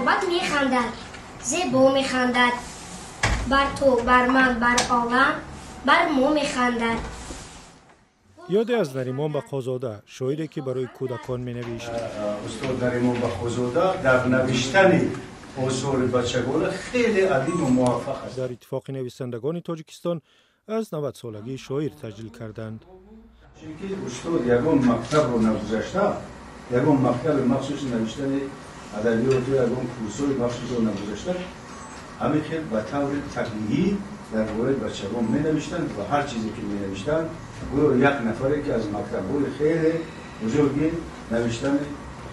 Суҳробак механдад, зебо механдад, бар ту, бар ман, бар олам, бар мо механдад. Ёде аз Наримон Бақозода, шоире, ки барои кӯдакон менавишт. Устод Наримон Бақозода дар навиштани осори бачагона хеле адибу муваффақ аст. Дар Иттифоқи нависандагони Тоҷикистон аз 90-солагии шоир таҷлил карданд. Чунки устод ягон мактабро нагузашта, ягон мактаби махсуси навиштани адабиёту ягон курсҳои махсусро нагузашта, ҳамин хел ба таври табиӣ дар бораи бачагон менавиштанд ва ҳар чизе ки менавиштанд, гӯё як нафаре, ки аз мактабҳои хеле бузурги навиштани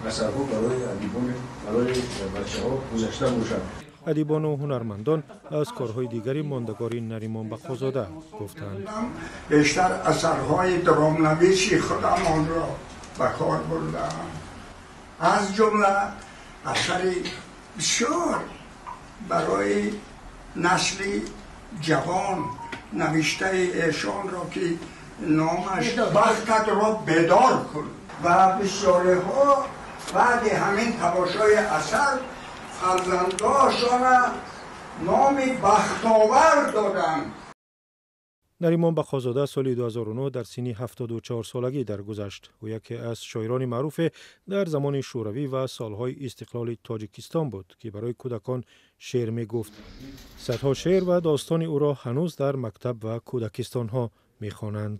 асарҳо барои адибони, барои бачаҳо гузашта бошад. Адибону ҳунармандон аз корҳои дигари мондагори Наримон Бақозода гуфтанд. Бештар асарҳои драмнависи худам онро ба кор бурдаам, аз ҷумла асари бисёр барои насли ҷавон навиштаи эшонро, ки номаш «Бахтатро бедор кун», ва бисёриҳо баъди ҳамин тамошои асар фарзандошона номи Бахтовар доданд. Наримон Бақозода соли 2009 дар синни 74-солагӣ даргузашт. Ӯ яке аз шоирони маъруфе дар замони Шӯравӣ ва солҳои истиқлоли Тоҷикистон буд, ки барои кӯдакон шеър мегуфт. Садҳо шеър ва достони ӯро ҳанӯз дар мактаб ва кӯдакистонҳо мехонанд.